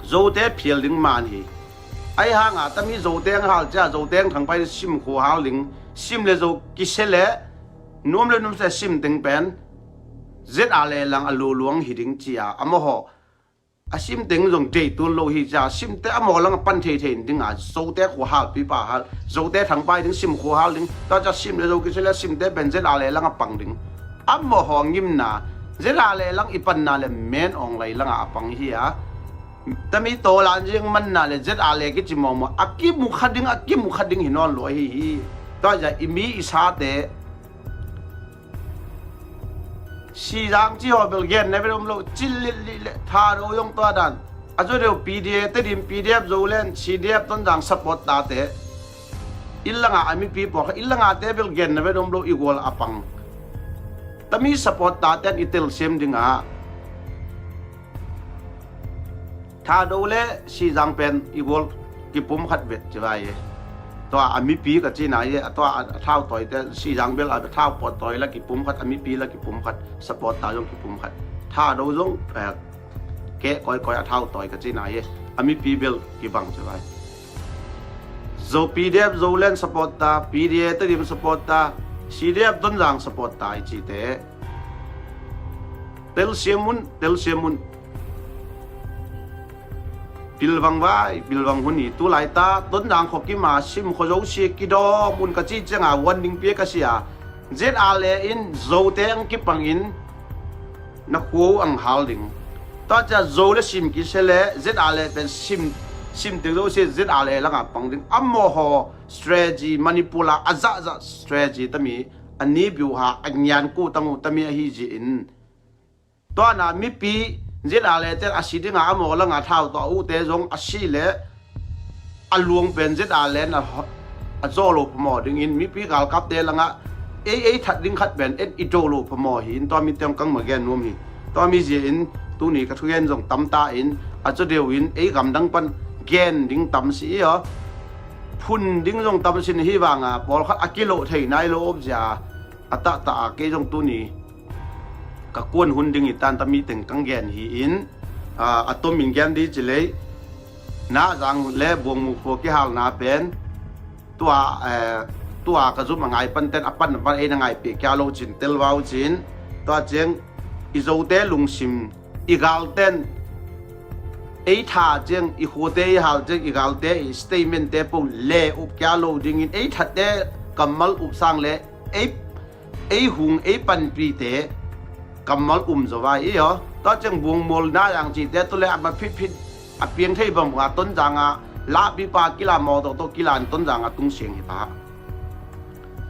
Zote phial ding man hi. Ahi hanga tami Zote ang hal ciang Zote ang thangpai Sim khua hal ding. Sim le Zo kisia le nuam le nuam se Sim teng pen Z R le lang a luluang hi ding cia amaw a Sim teng zong dei tuan lo hi cia Simte amaw lang a pan theithei dinga Zote khua halpi pa hal, Zote thangpai ding, Sim khua hal ding. Tua cia Sim le Zo kisia le Simte pen Z R le lang a pang ding. Amaw a ngimna Z R le lang i panna le Men Aung Hlaing langa a pang hi a. Tami tawlan ziang manna le Z R le kici mawmaw a kimu kha ding, a kimu kha ding hi nawn lo ahi hi. Tua cia i mi i sate Sizang ci haw bel genna vet om lo, cil lihlih le Thado zong tua dan. A zaw deuh P D A, Tedim P D F, Zoland, C D F, Tonzang support tate. Inn langa a mipi pawlkhat, inn langate bel genna vet om lo, i gual a pang. Tami support tate an i telsiam dingah Thado le Sizang pen i gual kipum khat vet ci vai e. Tua a mipi ka cihna e, a tua a thautawi te Sizang bel a thautawi la kipum khat, a mipi la kipum khat, support ta zong kipum khat. Thado zong, eh, keh kawikawi a thautawi ka cihna e, a mipi bel kibang ci vai. Zo P D F, Zoland support ta, P D A Tedim support ta, C D F Tonzang support ta i cite. Telsiam un, telsiam un. Pilvang vai, pilvang hun hi. Tu laita Tonzang khua kima Sim khua zosia kidawm un ka ci cianga warning pia ka sia. Z R le in Zote ang kipangin na khua uh ang hal ding. Tua cia Zo le Sim kisia le Z R le pen Sim, Sim teng zosia Z R le langa pang ding. Amaw haw strategy Manipur a a zahzah strategy tami a ni biuha a ngian ku tang uh tami ahi zia in. Tua na mipi Z R le te a si dinga amaw langa thau tawh a uhte zong a si le a luang pen Z R le a, a zaw lo pamaw dingin mipi galkapte langa ei, ei that ding khat pen en i do lo pamaw hi in tua mite hong kang ma gen nuam hi. Tua mi zia in tuni ka thugen zong tamta in a zaw deuh in ei gamdang pan gen ding tam si i aw. Phun ding zong tam sin hi vanga pawlkhat a kiloh thei nai lo om zia a tahtah a kei zong tuni ka kuan hun ding i tanta mi teng kang gen hi in, a, a tom in gen di ci lei, na zang le buang mu khua kihalna pen, tua, eh, tua ka zum a ngai pan ten a pan pan ei na ngai pia kia lo cin tel vau cin, tua ciang i Zote lungsim i galten ei tha ciang, i khuate i hal ciang, i galte i statement te po le up kia lo dingin, ei thatte kammal up sang le ei, ei hung, ei panpihte kammal um zo vai i aw. Tua ciang Bungmual, Nayang cihte tu le a ma phitphit a piang thei bang bang a Tonzang a lahpipa kila, mawtaw tawh kila in Tonzang a tung siang hi ta.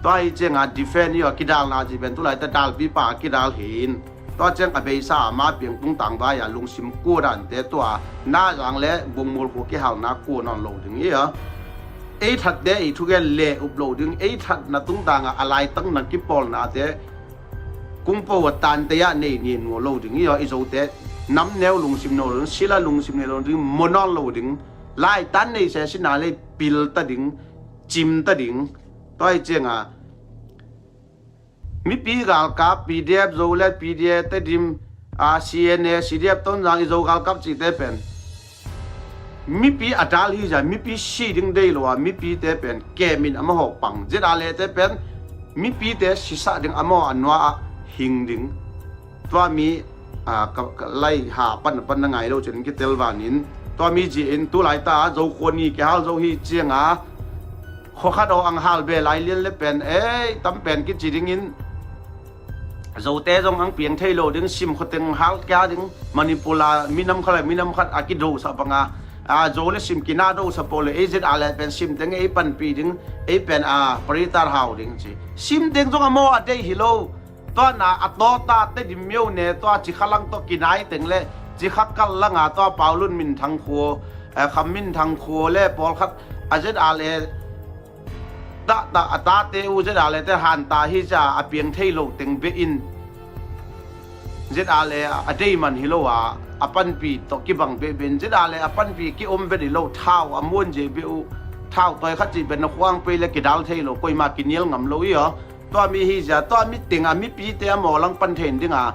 Tua hi ciang a defend i aw, kidalna cih pen tu laita dalpipa kidal hi in. Tua ciang a beisa a ma piang tungtang vai a lungsim kua dante tua Nayang le Bungmual khua kihalna kua nawn lo ding i aw. Ei thatte i thugen le up lo ding, ei thatna tungtang a a laitang na kipawlnate kungpo a tante a nei nin ngua lo ding i aw. I Zote namneu lungsim no lo ding, sila lungsim nei lo ding, mo nawn lo ding. Laitan nei se sina le pil ta ding, cim ta ding. Tua hi ciang a mipi galkap, P D F Zo le P D F Tedim, a, C N A, C D F Tonzang, i Zo galkap cihte pen mipi a dal hi zia, mipi si ding dei lo a, mipite pen kem in amaho pang. Zet a lete pen mipite sisah ding, amaho a nua a hing ding. Tua mi, a, ka, ka lai ha pan pan na ngai lo cin kitel vanin. Tua mi zi in tu laita Zo khua ni kihal zo hi ciang a khua khat aw ang hal be lai lian le pen ei tam pen kici dingin Zote zong ang piang thei lo ding, sim khua teng hal kia ding, Manipur a minam khat le minam khat a kido sa bang a, a, Zo le sim kina do sa po le ei zet a le pen sim teng ei panpi ding, ei pen a paritar hau ding ci. Sim teng zong amaho a dei hi lo. Tua na a tawta Tedim myo ne tua Cikha lang tawh kinai teng le Cikha kal lang a tua Paulun minthang khua, eh, Kham minthang khua le pawlkhat a zet a le tahta a tate uh zet a lete hanta hi cia a piang thei lo teng beh in zet a le a dei man hi lo a, a panpi tawh kibang beh beh in zet a le a panpi ki om vet hi lo, thau a muan zie beh uh, thau tawi khat cih beh na khuang pei le kidal thei lo, koima kinial ngam lo i aw. Tua mi hi zia, tua mi teng a mipite a mawlang pan thein ding a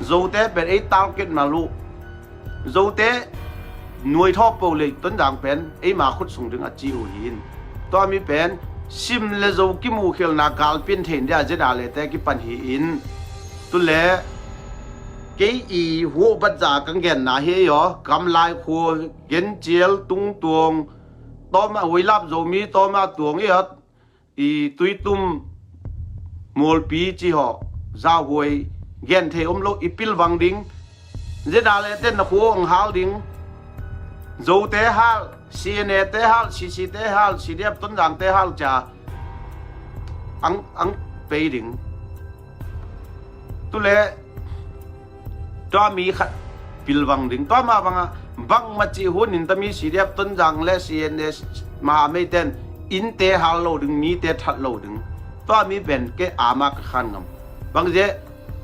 Zote pen ei target mal uh. Zote nuai thaw po le Tonzang pen eima khut sung ding a ci uh hi in. Tua mi pen sim le Zo kimuhkhialna galpian thein dia zet a lete kipan hi in. Tu le kei i huah bat za kang genna hi ei aw. Kamlai khua, Gencial, Tungtuang, tawma Huailap Zomi tawma tuang i aw. I Tuitum, Mualpi ci haw, Zauhuai, gen thei om lo, i pilvang ding. Zet a lete na khua ang hal ding. Zote hal, C N A te hal, C C te hal, C D F Tonzang te hal cia ang, ang pei ding. Tu le tua mi khat pilvang ding. Tua mah bang a bangmah cih hun in tami C D F Tonzang le C N A Mahamei ten innte hal lo ding, mite that lo ding. Tua mi pen kei ama ka khan ngam. Bang zia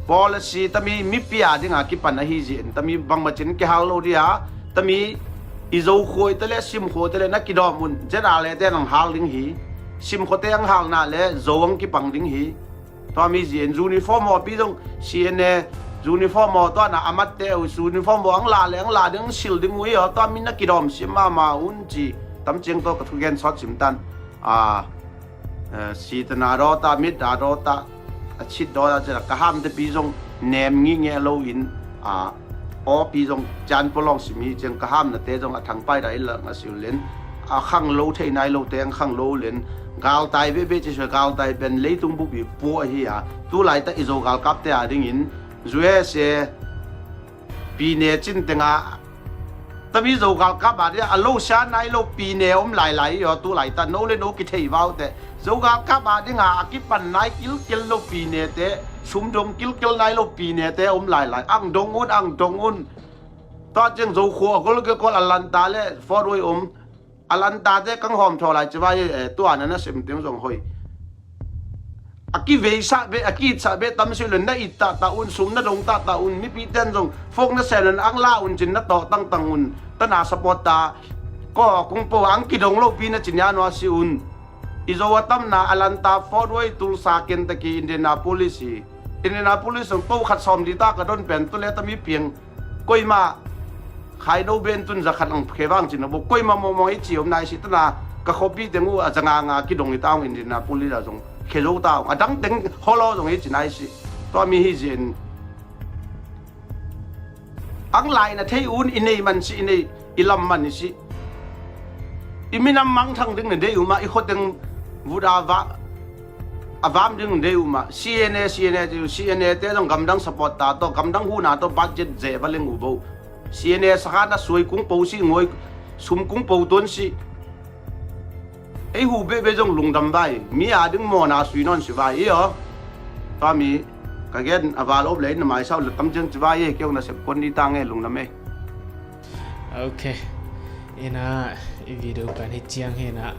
policy tami mipi a ding a kipan ahi zia in tami bangmah cin kihal lo dia, tami i Zo khuai te le Sim khuai te le na kidawm un, zet a lete nang hal ding hi. Sim khuate ang halna le Zo ang kipang ding hi. Tua mi zia in uniform aw pi zong C N A uniform aw tua na a matte uh uniform aw ang la le ang la ding ang sil ding uh i aw, tua mi na kidawm sim mahmah un ci. Tam ciang tawh ka thugen sawt sim tan. A, eh, sitana dawta, mitda dawta, a cit dawta cila ka hamte pi zong nem ngih ngeh lo in, a, aw pi zong cian pawlawng sim hi ciang ka hamnate zong a thangpai da i lang a si uh len, a khang lo thei nai lote ang khang lo len, galtai behbeh ci sua, galtai pen leitung bupi pua ahi a, tu laita i Zo galkapte a dingin U S A pine cin tenga tami Zo galkap a dinga a lo sia nai lo pine om lailai i aw, tu laita no le no kithei vaute. Zo galkap a dinga a kipan nai kilkel lo pinete, sumdong kilkel nai lo pinete om lailai. Ang dong un, ang dong un. Tua ciang Zo khua a gol ke gol a lanta le Fort Wayne om. A lantate kang hawm thaw lai ci vai, eh, tua na na sem teng zong hoi. A kiveisa beh, a kiitsa beh tam si le na it tahtah un, sum na dong tahtah un, mipi ten zong fok na sen un, ang la un cin na tawh tangtang un. Tana support ta, ko kung po ang kidong lo pi na cin ya nua si un. I Zo a tamna a lanta Fort Wayne, Tulsa, Kentucky, Indianapolis hi. Indianapolis zong to khat sawm di ta ka don pen tu le tami piang. Koima khai no ben tun za khat ang khe vang cin a bo. Koima mawngmawng i ci om nai si tana ka khopi teng uh a za nga nga kidong i ta ong Indianapolis a zong khe zo ta ong. A dang teng holo zong i ci nai si. Tua mi hi zin. Ang lai na thei un i nei man si i nei. I lam man i si. I minam mangthang ding na dei uh mah, i khoteng vut a va a vam ding dei uh mah. C N A, C N A ci uh, C N A te zong gamdang support ta tawh, gamdang huna tawh budget ze va leng uh bo. C N A sakhan a suai kung po si, ngoi sum kung po tuan si. Ei hu bebe zong lungdam vai. Mi a ding mawna sui nawn si vai i aw. Tua mi ka gen a val op le in na mai sau le tam ciang ci vai e, keu na sep kon ni ta nge lungdam e. Ok. Ina i video kan hi ciang hi na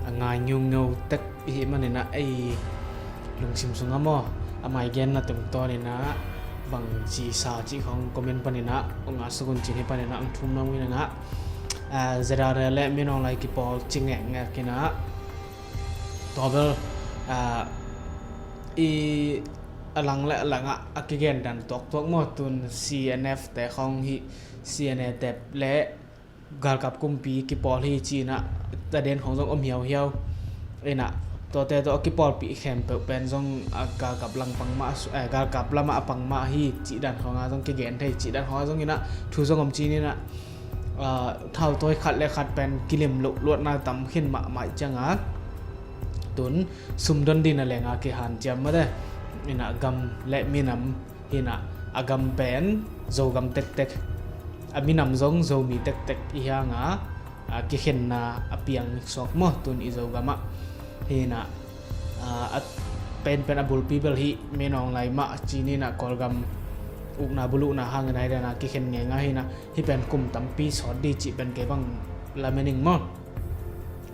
a ngai ngiungeu tek i hih man ina ei lungsim sungah maw, a mai genna tungtawn ina bang ci sa cih khong comment pan ina ong a sukun cin hi pan ina ong thum nong ina ngah. Zedare le Min Aung Hlaing kipawl ci ngekngek ina tua bel i a lang le a langah a kigen dan tuaktuak maw, tun C N F te khong hi, C N A te le galkap kumpi kipawl hi ci ina taden khong zong om hiauhiau. Ina tuate tawh a kipawlpih khempeuh pen zong a galkap lang pang mah, eh, galkap lamah a pang mah hi cih dan khong a zong kigen thei cih dan khong a zong ina thu zong om ci ina, ah, thautawi khat le khat pen kilim loh luatna tam khin mahmah cianga tun sumdon dina lenga kihan ciam mate. Ina gam le minam hina a gam pen Zogam tektek, a minam zong Zomi tektek i hianga a kikhenna a piang suak maw tun i Zogamah. Hina a penpen a bulpi bel hi Min Aung Hlaing mah ci nina Kawlgam ukna buluhna hangin a hi dana kikhen ngenga hina hi pen kum tampi sawt di cih pen kei bang lamening maw.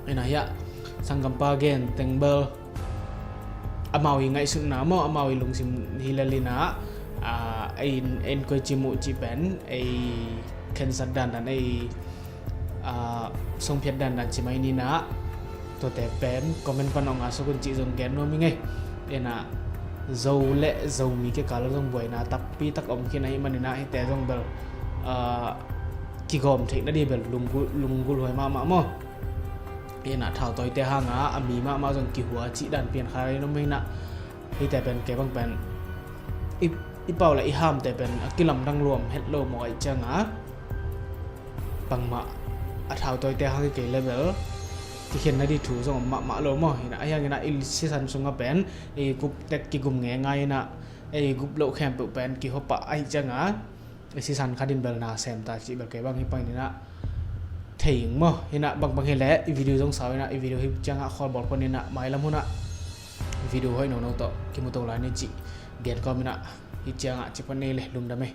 Ina hiah sanggampa gen teng bel amau i ngaihsutna maw, amau i lungsim hi lelina a, ei in koi ci muh cih pen ei khensat dandan ei a, songphiat dandan ci mai nina tuate pen comment pan ong a sukun cih zong gen nuam i ngei. Ina Zo le Zomi kikal zong buaina takpi tak om khin ahi manina hite zong bel a, kigawm theihna di bel lunggulh, lunggulh huai mahmah maw. Ina thautawite hanga a mi mahmah zong kihua cih dan pian kha rei nuam hina hite pen kei bang pen i, i pau le i hamte pen a kilamdang luam het lo maw aih cianga bangmah a thautawite hang i kei level kikhenna di thu zong om mahmah lo maw. Hina a hiangina i sisan sunga pen ei gup tek kigum nge ngai ina ei gup loh khempeuh pen kihopah aih cianga i sisan khatin bel na semta cih bel kei bang hi pangin ina thei ing maw. Hina bangbang hi le i video zong sau ina i video hi cianga khawlbawl pon ina mailam huna video hoih nono tawh kimuto lai ni cih gen kawm ina hi cianga ci pon ni le lungdam ei.